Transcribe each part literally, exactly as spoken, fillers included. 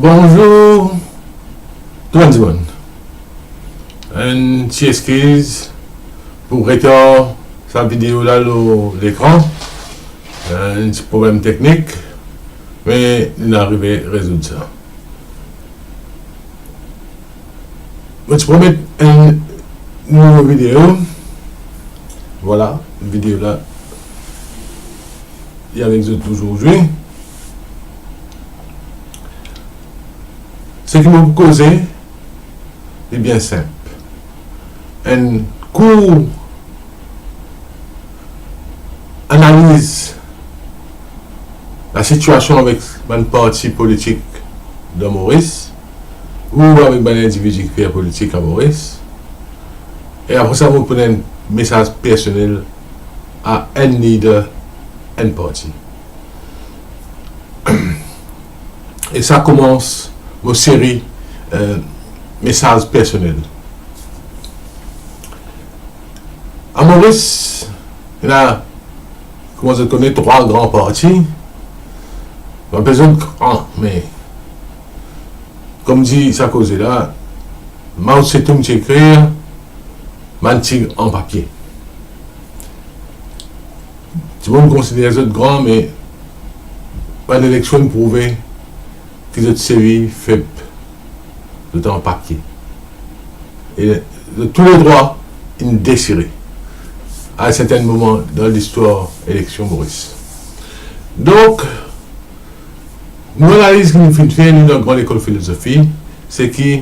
Bonzour tou bann dimoun. Enn ti eskiz pou retar sa video la lor lekran. Enn ti problem teknik, me nou arive rezoud sa. Mo ti promet enn nouvo video. Vwala, video la, li avek zot azordi. Seki mo pou koze, li bien sinp. Enn kour analiz lasitiasion avek bann parti politik dan Moris, ou avek bann individi ki fer politik a Moris. E apre sa, mo pou donn enn mesaz personel a enn lider enn parti. E sa koumans mo seri, eh, mesaz personel. A Moris, ena, kouma zot kone, trwa gran parti. Mo apel zot gran, me, kouma dir sa koze la, Mao Tse Tung ti ekrir, bann tig an papie. Dimoun konsider zot gran, me bann eleksion inn prouve ki zot seri feb, zot an papie. E zot touletrwa inn desire a sertenn moman dan listwar eleksion Moris. Donk, nou analiz ki nou finn fer, nou, dan Gran Lekol Filozofi, seki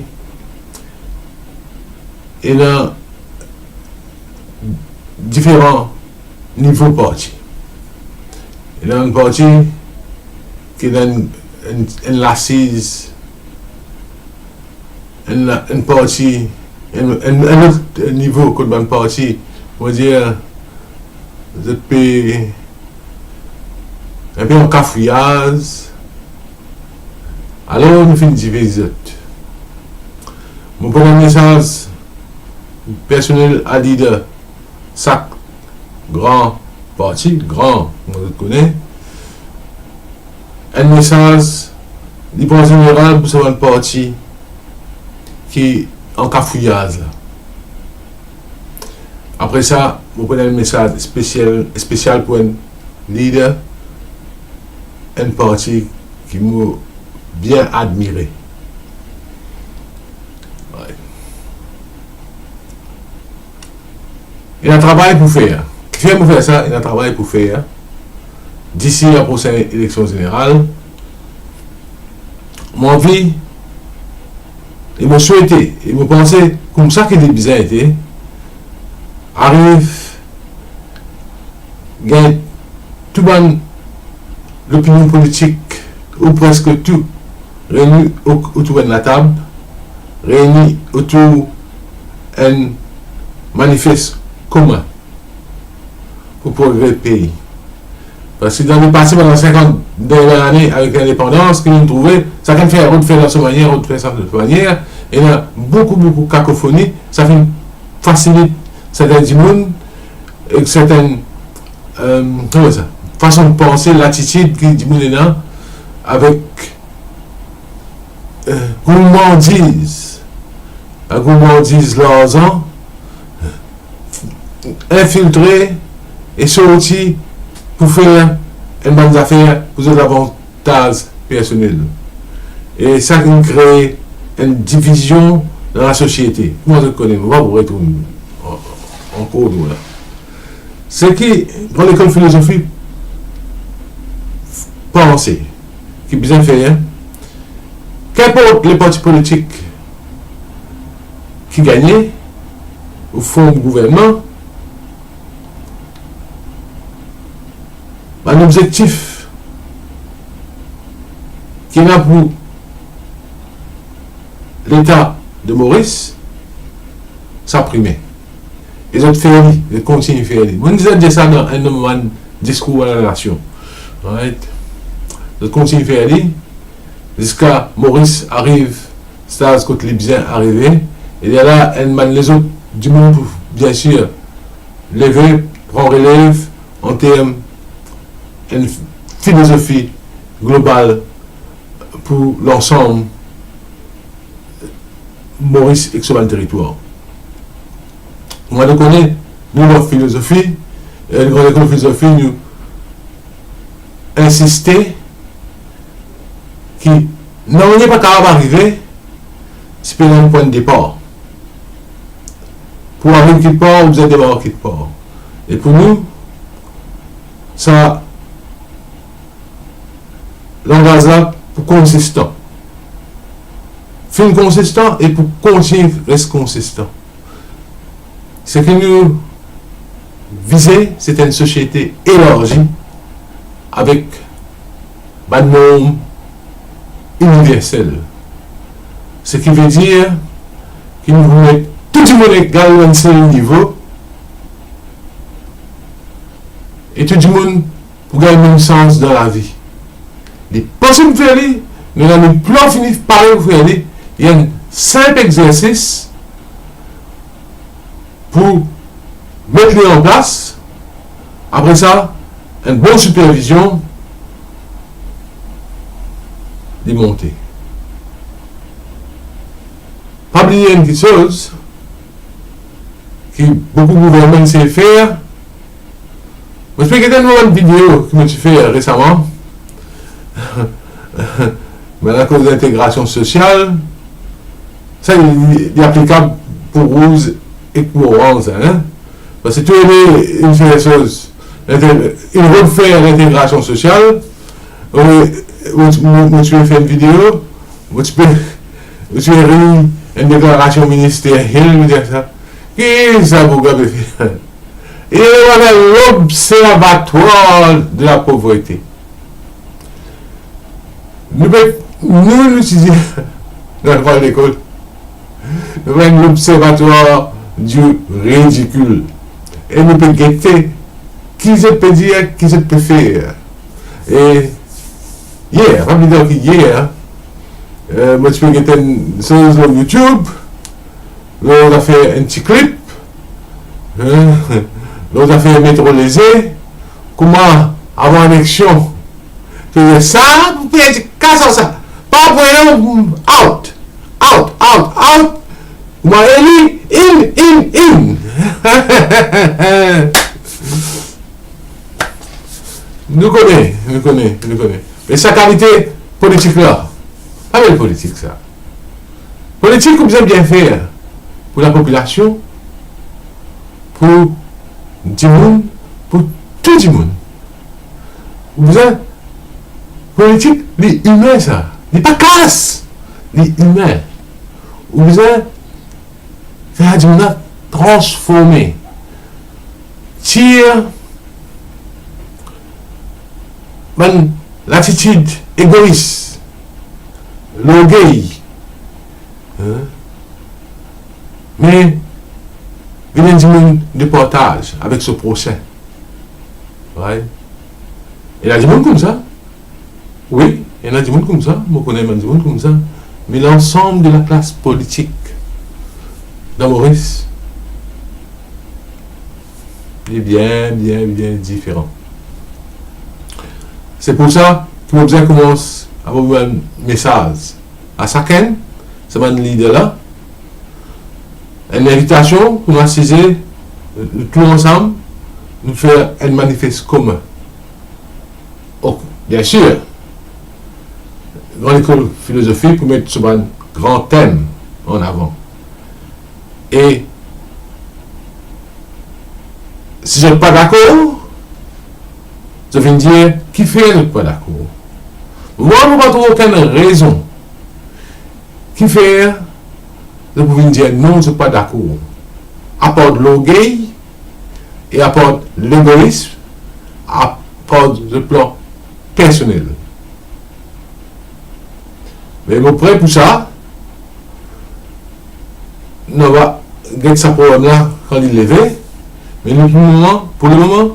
ena diferan nivo parti. Ena enn parti ki ena enn, enn, enn lasiz, enn, enn parti, enn, enn, enn lot nivo kot bann parti, on va dir, zot pe enpe an kafwiyaz. Alor, nou finn diviz zot. Mo pou donn mesaz personel a lider sak gran parti, gran, kouma zot kone. Enn mesaz li pou zeneral pou sa bann parti ki an kafwiyaz la. Apre sa, mo pou donn enn mesaz spesial, spesial pou enn lider enn parti ki mo bien admire. Wi. Ena travay pou fer. Kifer mo fer sa? Ena travay pou fer. Disi a prosenn eleksion zeneral, mo anvi e mo swete e mo panse koumsa ki li bizin ete, ariv gagn tou bann lopinion politik, ou preske tou, reyni o-, otour enn latab, reyni otour enn manifes komin pou progre pei. Parski dan lepase, pandan sinkant dernie lane avek lindepandans, ki nou trouve, sakenn fer, lot fer dan so manier, lot fer sa manier, ena boukou, boukou kakofoni, sa finn fasilit serten dimoun, ek serten, eh, kouma sa, fason panse, latitid ki dimoun ena avek, eh, gourmandiz, lagourmandiz larzan, infiltre e sorti pou fer enn bann zafer pou zot lavantaz personel. E sa ki kree enn divizion dan lasosiete. Kouma zot kone, mo pa pou retourn an-, ankor lor la. Seki Gran Lekol Filozofi panse ki bizin fer, kinport leparti politik ki gagne ou form gouvernman, bann obzektif ki ena pou Leta de Moris, sa prime. E zot fer li, zot kontign fer li. Mo'nn deza dir sa dan enn de mo bann diskour a lanasion. Right? Zot kontign fer li ziska Moris ariv staz kot li bizin arive. E lerla enn bann lezot dimoun pou, biensir, leve, pran relev an term enn filozofi global pou lansam Moris ek so bann teritwar. Mwa, nou kone, nou dan filozofi, eh, Gran Lekol Filozofi, nou insiste ki nanye pa kapav arive si pena enn pwin depar. Pou ariv kikpar, ou bizin demar kikpar. E pou nou, sa langaz la pou konsistan. Finn konsistan e pou kontign res konsistan. Seki nou vize, se enn sosiete elarzi avek bann norm iniversel. Seki ve dir ki nou pou met tou dimoun egal lor enn sel nivo, e tou dimoun pou gagn mem sans dan lavi. Li posib fer li, me nou pena fini pare pou fer li. Li enn sinp exersis pou met li an plas. Apre sa, enn bon sipervizion, li monte. Pa bliye enn kiksoz ki boukou gouvernman inn fer. Mo ti pe gete enn video ki mo ti fer resaman. Me akoz lintegrasion sosial, sa li, li aplikab pou rouz ek pou oranz, hein. Parski tou le de inn fer soz, inn rod fer lintegrasion sosial. Mo, mo, mo ti pe fer enn video, mo ti pe, mo ti pe rir enn deklarasion ministeryel, mo dir sa. Ki sa pou gagn fer? E nou ena l'Observatoire de la Pauvreté. Nou pe, nou, nou ti dir, nou al lekol, nou ena l'Observatoire du Ridicule. E nou pe gete ki zot pe dir, ki zot pe fer. E yer, pa bliye ki yer, eh, mo ti pe gete enn soz lor YouTube, lor zafer enn ti klip, hein, lor zafer Metro Leze, kouma avan eleksion, to dir sa pou perdi kas ar sa, pa pou ena, out, out, out, out, kouma eli, in, in, in. Nou kone, nou kone, nou kone. Me sa kalite politik la, pa bel politik sa. Politik ou bizin bien fer pou lapopilasion, pou dimoun, pou tou dimoun. Ou bizin, politik, li imin sa. Li pa kas, li imin. Ou bizin fer dimoun la transforme. Tir bann latitid egois, lorgey, hein? Me vinn enn dimoun de partaz avek so prosin. Right? Ena dimoun koumsa. Wi, ena dimoun koumsa, mo kone bann dimoun koumsa, me lansam de laklas politik dan Moris, li bien, bien, bien diferan. Se pou sa ki mo bizin koumans avek enn mesaz a sakenn sa bann lider la, enn invitasion pou nou asize, nou tou ansam, nou fer enn manifes komin. Ok, biensir, Gran Lekol Filozofi pou met so bann gran tem an avan. E si zot pa dakor, zot vinn dir kifer zot pa dakor. Mwa, mo pa trouv okenn rezon kifer zot pou vinn dir non, zot pa dakor. Apar lorgey e apar legoism, apar zot plan personel. Me mo pre pou sa. Nou va get sa problem la kan li leve. Me nou, pou lemoman, pou lemoman,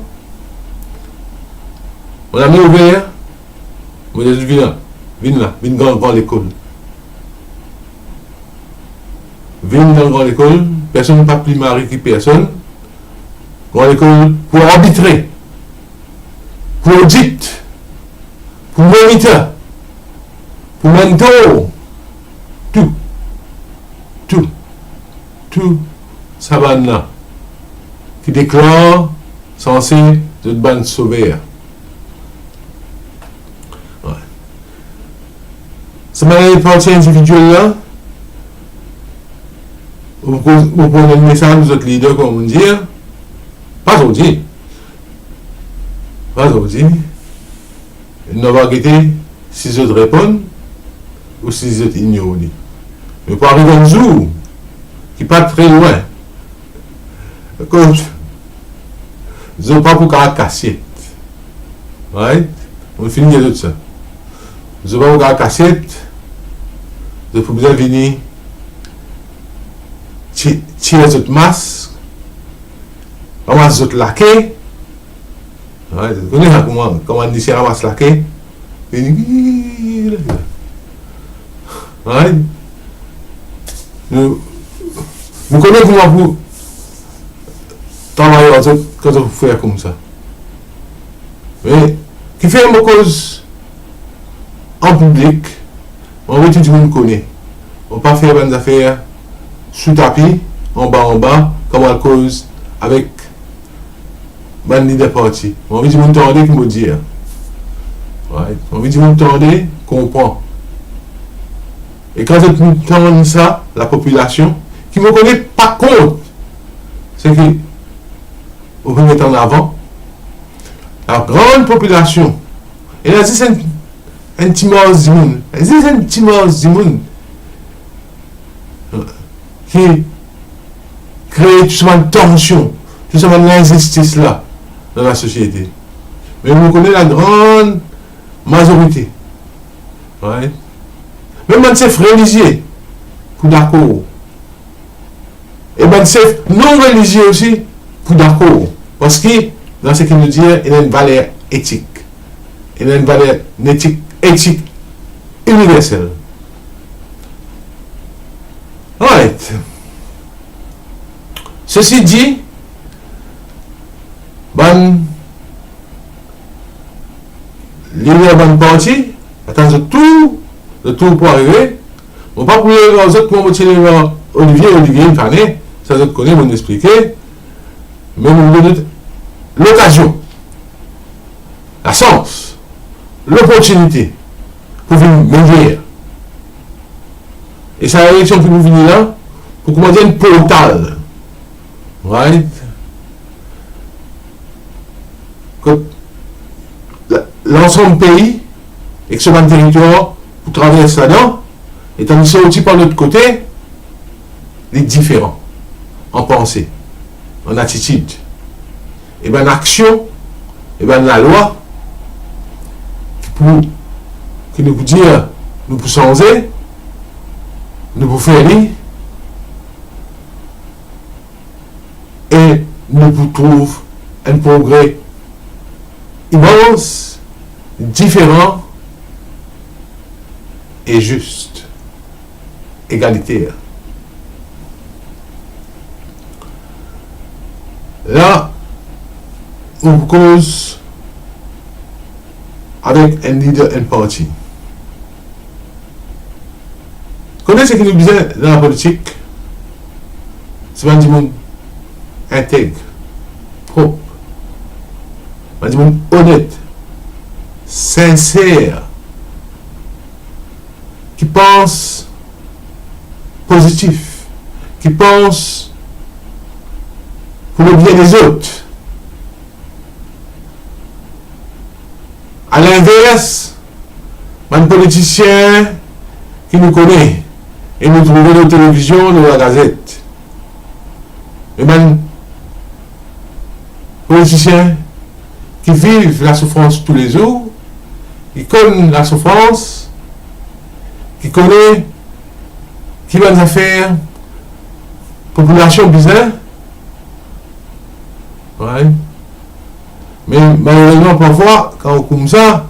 mo lame ouver. Mo dir zot, vinn la, vinn la, vinn dan Gran Lekol. Vinn dan Gran Lekol, personn pa pli mari ki personn. Gran Lekol pou arbitre, pou odit, pou monite, pou mentor tou, tou, tou sa bann la ki deklar sanse zot bann sover. Wi. Sa bann parti individiel la, ou pou, ou pou donn mesaz zot lider, kouma dir, pa zordi. Pa zordi. Nou va gete si zot reponn ou si zot ignor li. Me pou ariv enn zour ki pa tre lwin, kot zot pa pou kapav kasiet. Right? Mo finn dir zot sa. Zot pa pou kapav kasiet. Zot pou bizin vini ti-, tir zot mask, ramas zot lake. Right? Zot kone sa kouma, kouma lisien ramas lake. Vini. Right? Nou, nou kone kouma pou travay ar zot, kan zot fer koumsa. Me, kifer mo koz an piblik, mo anvi tou dimoun kone. Mo pa fer bann zafer sou tapi, anba, anba, kouma al koz avek bann lider parti. Mo anvi dimoun tande ki mo dir. Right? Mo anvi dimoun tande, konpran. E kan zot tann sa, lapopilasion, ki mo kone pa kont seki ou finn met an avan, lagran popilasion, ena zis enn, enn ti mars dimoun, zis enn ti mars dimoun ki kree tou sa bann tansion, tou sa bann linzistis la dan lasosiete. Me mo kone lagran mazorite, right? Mem bann sef relizie pou dakor. E bann sef non relizie osi pou dakor. Parski, dan seki nou dir, ena enn valer etik. Ena enn valer, enn etik, etik iniversel. Right. Sesi di, bann lider bann parti, atann zot tour, zot tour pou arive. Mo pa pou lev ar zot kouma mo ti lev ar Olivier, Olivier inn fane, sa zot kone, mo explike. Me mo donn zot lokazion, lasans, loportinite pou vinn meyer. E sa eleksion ki pou vini la, pou kouma dir enn portal. Right? Kot la-, lansam pei ek so bann teritwar pou travers ladan, e tann sorti par lot kote, li diferan an panse, an atitid. E bann aksion, e bann lalwa ki pou, ki nou pou dir, nou pou sanze, nou pou fer li, e nou pou trouv enn progre imans, diferan e zis, egaliter. La, ou koz avek enn lider enn parti. Kone seki nou bizin dan lapolitik? Se bann dimoun integ, prop, bann dimoun onet, sinser, ki pans pozitif, ki pans pou lebien lezot. Alinvers, bann politisien ki nou kone e nou trouve lor televizion, lor lagazet, e bann politisien ki viv lasoufrans toulezour, ki konn lasoufrans, ki kone ki bann zafer popilasion bizin, wi. Me malerezman, parfwa, kan ou koumsa,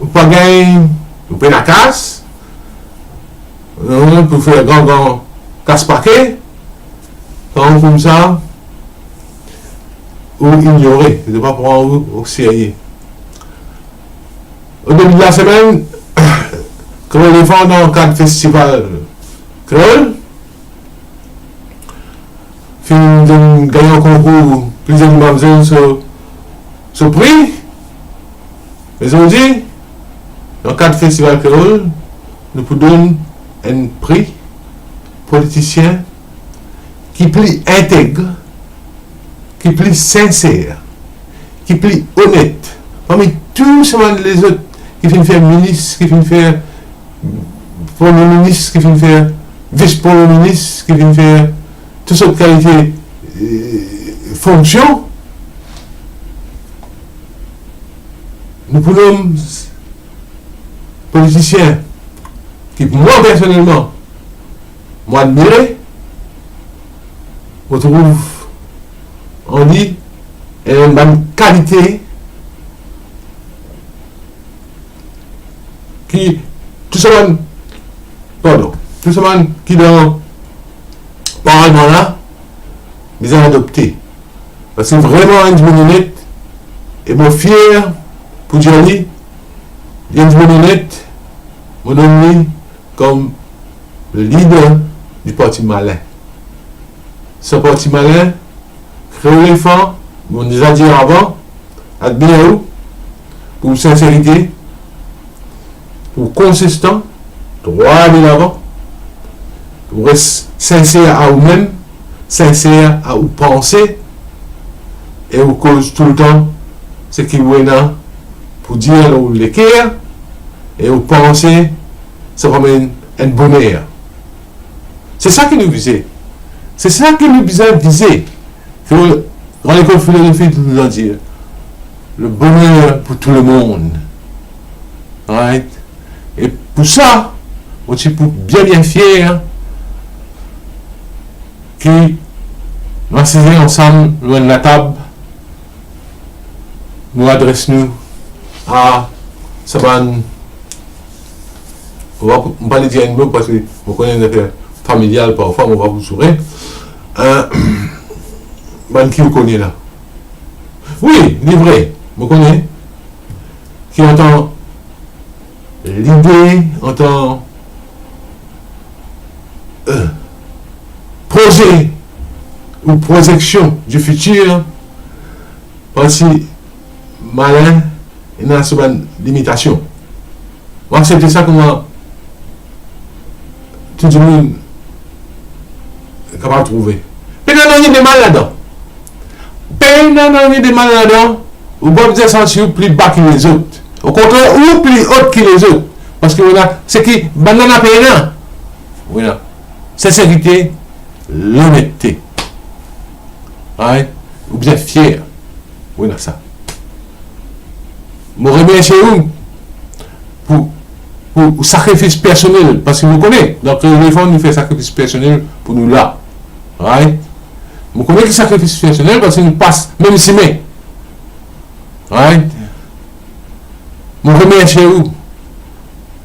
ou pa gagn, ou pena kas, non, pou fer gran, gran kas pake, kan ou koumsa, ou ignore, zot pa pran ou o serye. O debi de lasemenn, Kreolefan dan kad festival kreol, finn donn gagnan konkour plizier demwazèl so, so pri. Me zordi, dan kad festival kreol, nou pou donn enn pri politisien ki pli integ, ki pli sinser, ki pli onet, parmi tou sa bann lezot ki finn fer minis, ki finn fer premie minis, ki finn fer vis premie minis, ki finn fer tou sort kalite, eh, fonksion, nou pou nom politisien ki mwa personelman mo admire, mo trouv an li enn bann kalite ki tou sa bann, pardon, tou sa bann ki dan parlman la bizin adopte. Parski vreman enn dimoun onet, e mo fier pou dir li, li enn dimoun onet, mo nom li kom lider di Parti Malin. Sa Parti Malin, Kreolefan, mo deza dir avan, admir ou pou sinserite, pou konsistan, drwa delavan, ou res sinser a oumem, sinser a ou panse, e ou koz toultan seki ou ena pou dir lor ou leker, e ou panse sa pou amenn enn boner. Se sa ki nou vize. Se sa ki nou bizin vize. Filo-, Gran Lekol Filozofi toultan dir, le bonheur pour tout le monde. Right? E pou sa, mo ti pou bien, bien fier ki nou asize ansam lor enn latab, nou adres nou a sa bann, mo pa, mo pa le dir enn mo, parski mo kone enn zafer familial, parfwa mo pa pou soure. Eh, bann ki ou kone la. Wi, li vre, mo kone ki antan lide, antan, eh, proze ou prozeksion di fitir, parski Malin ena so bann limitasion. Mo aksepte sa kouma tou dimoun kapav trouve. Pena nanye de mal ladan. Pena nanye de mal ladan. Ou pa bizin santi ou pli ba ki lezot. Okontrer, ou pli ot ki lezot. Parski ou ena seki bannla pena. Ou ena sinserite, lonette. Right? Ou bizin fier. Ou ena sa. Mo remersie ou pou, pou ou sakrifis personel, parski mo kone, dan Kreolefan, nou fer sakrifis personel pou nou la. Right? Mo kone ki sakrifis personel, parski nou pas mem sime. Right? Mo remersie ou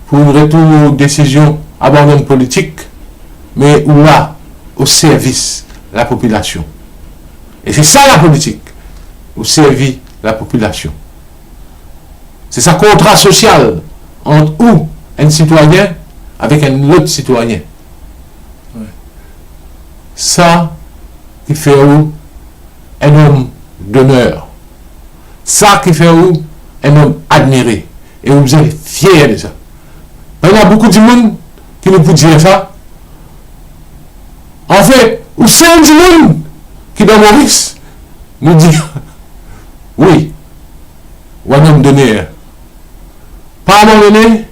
pou ou retourn lor desizion abandonn politik, me ou la o servis lapopilasion. E se sa lapolitik, ou servi lapopilasion. Se sa kontra sosial ant ou, enn sitwayin, avek enn lot sitwayin. Sa ki fer ou enn om doner. Sa ki fer ou enn om admire. E ou bizin fier de sa. Ena boukou dimoun ki nou pou dir sa. Anfin, ou sel dimoun ki dan Moris, nou dir, wi, ou enn om doner. Pa abandone,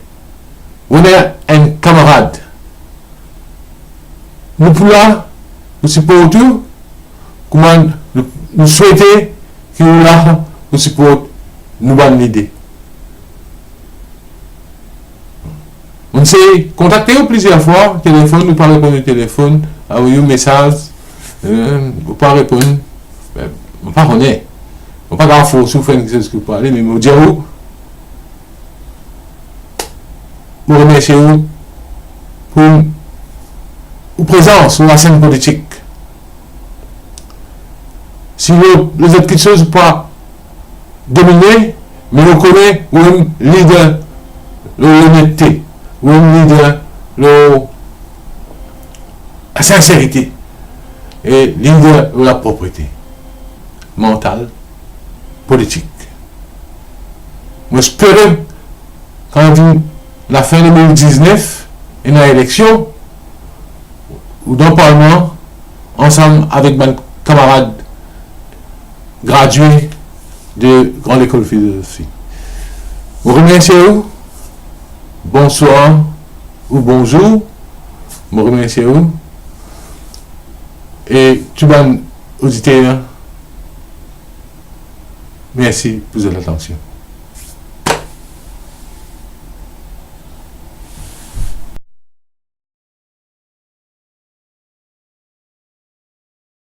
ou ena enn kamarad. Nou pou la pou siport ou, kouma nou, nou swete ki ou la pou siport nou bann lide. Mo'nn sey kontakte ou plizier fwa, telefonn, ou pa reponn telefonn, avoy ou mesaz, eh, ou pa reponn. Be, mo pa kone. Mo pa kapav fors ou fer enn kiksoz ki ou pa le, me mo dir ou, mo remersie ou pou ou prezans lor lasenn politik. Si lezot kiksoz pa domine, me mo kone ou enn lider lor lonette. Ou enn lider lor lasinserite e lider lor laproprete mantal, politik. Mo espere kan vinn lafin de mil diznef, ena eleksion, ou dan palman, ansam avek bann kamarad gradie de Gran Lekol Filozofi. Mo remersie ou. Bonswar ou bonzour. Mo remersie ou. E tou bann oditer, mersi pou zot latansion.